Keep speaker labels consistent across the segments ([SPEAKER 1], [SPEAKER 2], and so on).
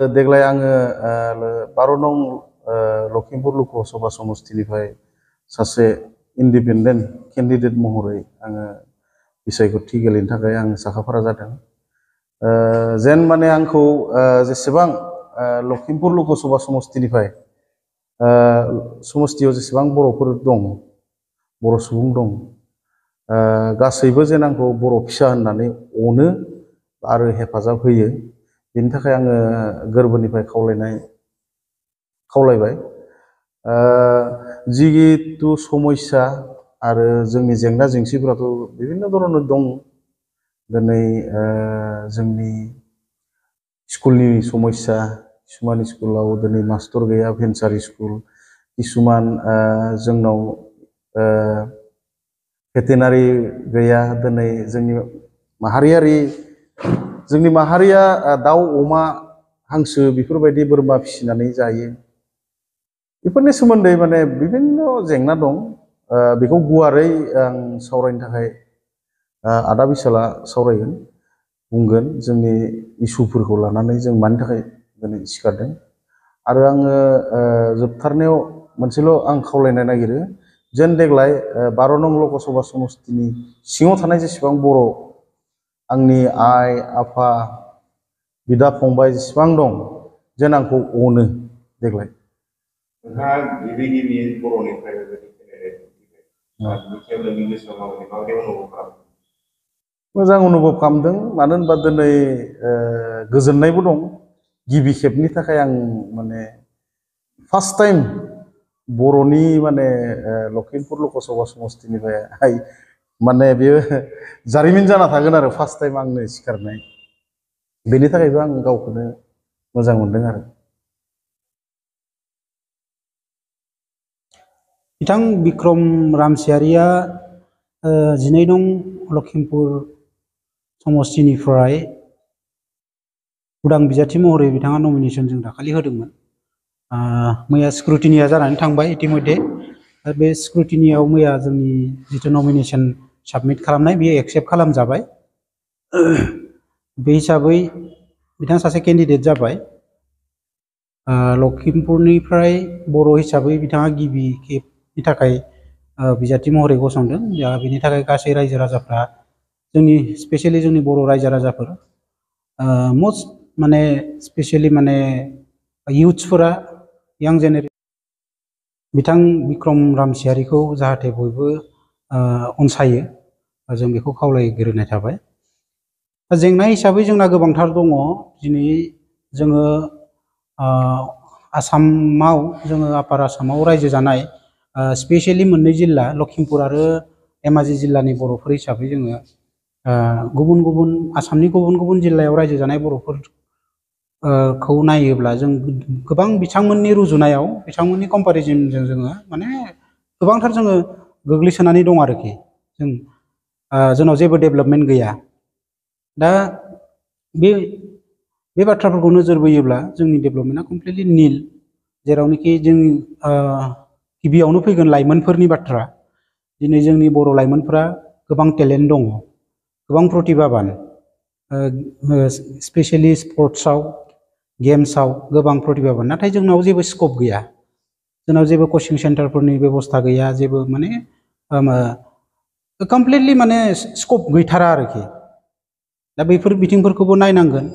[SPEAKER 1] देग्लाय आङो 12 नं लखिमपुर लकसभा समस्तिनिफ्राय सासे इन्डिपेन्डेन्ट केन्डिडेट महरै आङो बिसायख'थि गेलेनो थाखाय आं साखाफारा जादों। जेन माने आंखौ जेसेबां लखिमपुर लकसभा समस्तिनिफ्राय समस्तियाव जेसेबां बर'फोर दं, बर' सुबुं दं, गासैबो जेन आंखौ बर' फिसा होननानै अनो आरो हेफाजाब होयो, बेनि थाखाय आङो गोरबोनिफ्राय खावलायबाय। जिहेतु समस्या आरो जोंनि जेंना जेंसिफोराथ' बिभिन्न धरननि दं। दिनै जोंनि स्कुलनि समस्या, किसुमान स्कुलाव दिनै मास्टर गैया, भेन्सार स्कुल, किसुमान जोंनाव भेटेनारि गैया। दिनै जोंनि माहारिया दाउ, अमा, हांसो बेफोरबायदि बोरमा फिसिनानै जायो। बेफोरनि सोमोन्दै माने बिभिन्न जेंना दं। बेखौ गुवारै आं सावरायनो थाखाय आदा बिसाला सावरायगोन, बुंगोन जोंनि इसुफोरखौ लानानै जों मानि थाखाय दिनै सिखारदों। आरो आङो जोबथारनायाव मोनसेल' आं खावलायनो नागिरो, जेन देग्लाय 12 नं लकसभा समस्तिनि सिङाव थानाय जेसेबां बर' आंनि आइ आफा बिदा फंबाय जेसेबां दं, जेन आंखौ अनो देग्लाय। मोजां अनुभब खालामदों, मानो होनबा दिनै गोजोननायबो दं। गिबि खेबनि थाखाय आं माने फार्स्ट टाइम बर'नि माने लखिमपुर लकसभा समस्तिनिफ्राय माने बेयो जारिमिन जाना थागोन आरो फार्स्ट टाइम आंनो सिखारनाय। बेनि थाखायबो आं गावखौनो मोजां मोनदों आरो।
[SPEAKER 2] बिथां बिक्रम रामसियारिया 12 नं लखिमपुर समस्तिनिफ्राय उदां बिजाथि महरै बिथाङा नमिनेसन जों दाखालि होदोंमोन। मैया स्क्रुटिनिया जानानै थांबाय इतिमध्ये। बे स्क्रुटिनियाव मैया जोंनि जिथु नमिनेसन साबमिट खालामनाय बेयो एक्सेप्ट खालामजाबाय। बे हिसाबै बिथाङा सासे केन्डिडेट जाबाय। लखिमपुरनिफ्राय बर' हिसाबै बिथाङा गिबि खेबनि थाखाय बिजाथि महरै गसंदों। बेनि थाखाय गासै रायजो राजाफ्रा जोंनि स्पेसियेलि जोंनि बर' रायजो राजाफोर, मस्ट माने स्पेसियेलि माने इयुथ्सफोरा, यां जेनेरेसन बिथां बिक्रम रामसियारिखौ जाहाथे बयबो अनसायो, जों बेखौ खावलायग्रोनाय थाबाय। जेंना हिसाबै जोंना गोबांथार दङ। दिनै जोङो आसामाव, जोङो आपार आसामाव रायजो जानाय स्पेसियेलि मोननै जिल्ला लखिमपुर आरो धेमाजि जिल्लानि बर'फोर हिसाबै जोङो आसामनि गुबुन गुबुन जिल्लायाव रायजो जानाय बर'फोरखौ नायोब्ला जों गोबां बिथांमोननि रुजुनायाव, बिथांमोननि कम्पेरिजनजों जोङो माने गोबांथार जोङो गोग्लैसोनानै दं आरोखि। जोंनाव जेबो डेभेलपमेन्ट गैया। दा बे बाथ्राफोरखौ नोजोर बोयोब्ला जोंनि डेभेलपमेन्टआ कमप्लिटलि निल। जेरावनोखि जों गिबियावनो फैगोन लाइमोनफोरनि बाथ्रा। दिनै जोंनि बर' लाइमोनफोरा गोबां टेलेन्ट दङ, गोबां प्रतिभाबान, स्पेसियेलि स्पर्ट्सआव, गेम्सआव गोबां प्रतिभाबान। नाथाय जोंनाव जेबो स्कप गैया। जोंनाव जेबो कचिं सेन्टारफोरनि बेबस्था गैया, जेबो माने कमप्लिटलि माने स्कप गैथारा आरोखि। दा बेफोर बिथिंफोरखौबो नायनांगोन।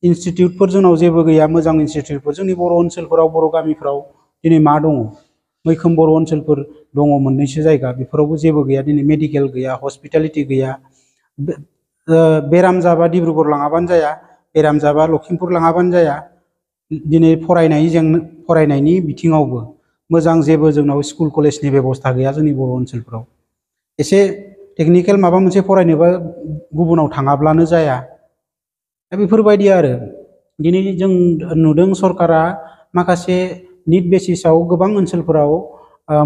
[SPEAKER 2] इनस्टिटिउटफोर जोंनाव जेबो गैया, मोजां इनस्टिटिउटफोर। जोंनि बर' ओनसोलफोराव, बर' गामिफ्राव दिनै मा दङ? मैखोम बर' ओनसोलफोर दङ मोननैसो जायगा, बेफोरावबो जेबो गैया। दिनै मेडिकेल गैया, हस्पिटालिटि गैया। बेराम जाबा डिब्रुगड़ लाङाबानो जाया, बेराम जाबा लखिमपुर लाङाबानो जाया। दिनै फरायनायनि बिथिङावबो मोजां जेबो जोंनाव स्कुल कलेजनि बेबस्था गैया जोंनि बर' ओनसोलफोराव। एसे टेकनिकेल माबा मोनसे फरायनोबा गुबुनाव थाङाब्लानो जाया। दा बेफोरबायदि आरो दिनै जों नुदों सरकारा माखासे निड बेसिसआव गोबां ओनसोलफोराव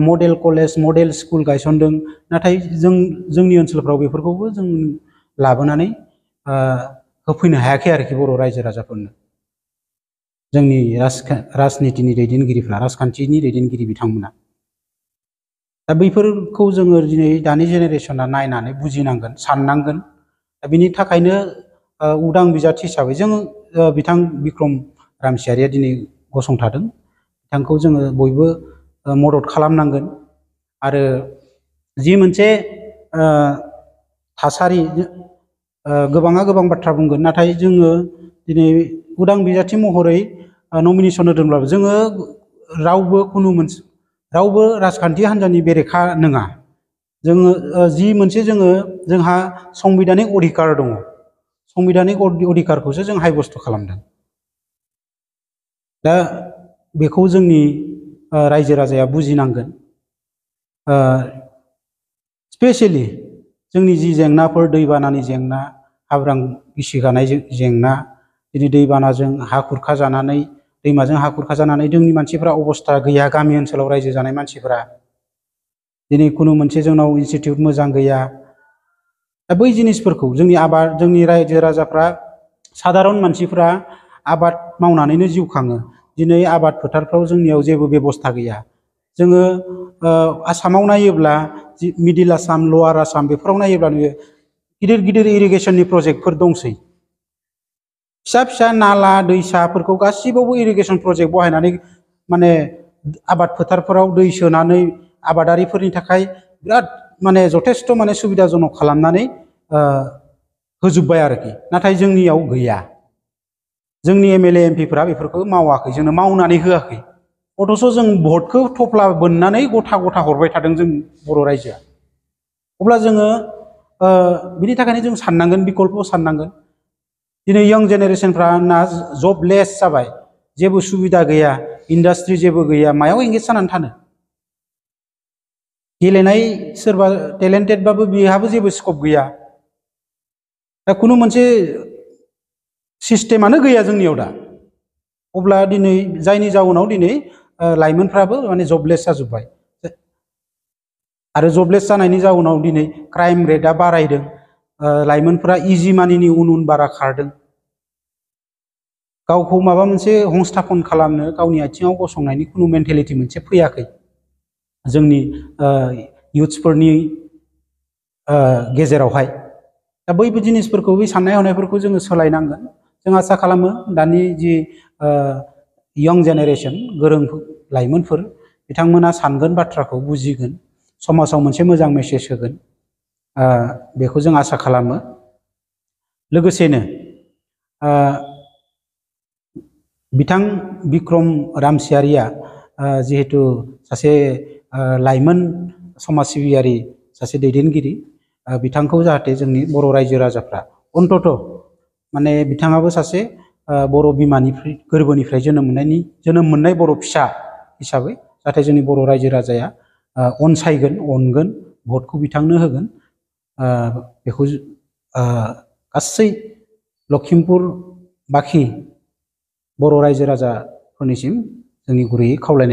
[SPEAKER 2] मडेल कलेज, मडेल स्कुल गायसनदों। नाथाय जोंनि ओनसोलफ्राव बेफोरखौबो जों लाबोनानै होफैनो हायाखै आरोखि बर' रायजो राजाफोरनो। जोंनि राजनितिनि दैदेनगिरिफ्रा, राजखान्थिनि दैदेनगिरि बिथांमोना। दा बैफोरखौ जोङो दिनै दानि जेनेरेसना नायनानै बुजिनांगोन, साननांगोन। दा बिनि थाखायनो उदां बिजाथि हिसाबै जों बिथां बिक्रम रामसियारिया दिनै गसंथादों बिथांखौ जोङो बयबो मदद खालामनांगोन आरो जि मोनसे थासारि गोबाङा गोबां बाथ्रा बुंगोन नाथाय जोङो दिनै उदां बिजाथि महरै नमिनेसन होदोंब्लाबो जोङो रावबो राजखान्थि हान्जानि बेरेखा नङा जोङो जि मोनसे जोंहा संबिधानिक अधिकार दङ संबिधानिक अधिकारखौसो जों हायबस्त खालामदों दा बेखौ जोंनि रायजो राजाया बुजिनांगोन स्पेसियेलि जोंनि जि जेंनाफोर दैबानानि जेंना हाब्रां गिसिगानाय जेंना दिनै दैबानाजों हा खुरखा जानानै दैमाजों हा खुरखा जानानै जोंनि मानसिफ्रा अबस्था गैया गामि ओनसोलाव रायजो जानाय मानसिफोरा दिनै खुनु मोनसे जोंनाव इनस्टिटिउट मोजां गैया दा बै जिनिसफोरखौ जोंनि रायजो राजाफ्रा सादारन मानसिफ्रा आबाद मावनानैनो जिउ खाङो दिनै आबाद फोथारफ्राव जोंनियाव जेबो बेबस्था गैया जोङो आसामाव नायोब्ला मिडिल आसाम लवार आसाम बेफोराव नायोब्ला गिदिर गिदिर इरिगेसननि प्रजेक्टफोर दंसै फिसा फिसा नाला दैसाफोरखौ गासिबावबो इरिगेसन प्रजेक्ट बहायनानै माने आबाद फोथारफोराव दै सोनानै आबादारिफोरनि थाखाय बिराद माने जथेस्थ माने सुबिदाजनक खालामनानै होजोब्बाय आरोखि नाथाय जोंनियाव गैया जोंनि एमएलए एमपिफोरा बेफोरखौ मावाखै जोंनो मावनानै होआखै अथ'स' जों भटखौ थफ्ला बोननानै गथा गथा हरबाय थादों जों बर' रायजोआ अब्ला जोङो बिनि थाखायनो जों साननांगोन बिकल्प साननांगोन दिनै यंग जेनेरेसनफ्रा जबलेस जाबाय जेबो सुबिदा गैया इन्डास्ट्रि जेबो गैया मायाव एंगेज जानानै थानो गेलेनाय सोरबा टेलेन्टेडबाबो बेहाबो जेबो स्कप गैया दा खुनु मोनसे सिस्टेमानो गैया जोंनियाव दा अब्ला दिनै जायनि जाउनाव दिनै लाइमोनफ्राबो माने जबलेस जाजोब्बाय आरो जबलेस जानायनि जाउनाव दिनै क्राइम रेटआ बारायदों लाइमोनफ्रा इजि मानिनि उन बारा खारदों गावखौ माबा मोनसे हंस्थापन खालामनो गावनि आथिङाव गसंनायनि खुनु मेन्टेलिटि मोनसे फैयाखै जोंनि इयुथ्सफोरनि गेजेरावहाय दा बैबो जिनिसफोरखौ बै साननाय हनायफोरखौ जोङो सोलायनांगोन जों आसा खालामो दानि जि यंग जेनेरेसन गोरों लाइमोनफोर बिथांमोना सानगोन बाथ्राखौ बुजिगोन समाजाव मोनसे मोजां मेसेज होगोन बेखौ जों आसा खालामो लोगोसेनो बिथां बिक्रम रामसियारिया जिहेतु सासे लाइमोन समाज सिबियारि सासे दैदेनगिरि बिथांखौ जाहाथे जोंनि बर' रायजो राजाफ्रा अन्तत माने बिथाङाबो सासे बर' बिमानिफ्राय गोरबोनिफ्राय जोनोम मोननाय बर' फिसा हिसाबै जाहाथे जोंनि बर' रायजो राजाया अनसायगोन अनगोन भटखौ बिथांनो होगोन बेखौ गासै लखिमपुर बाखि बर' रायजो राजाफोरनिसिम जोंनि गुरैयै खावलायनाय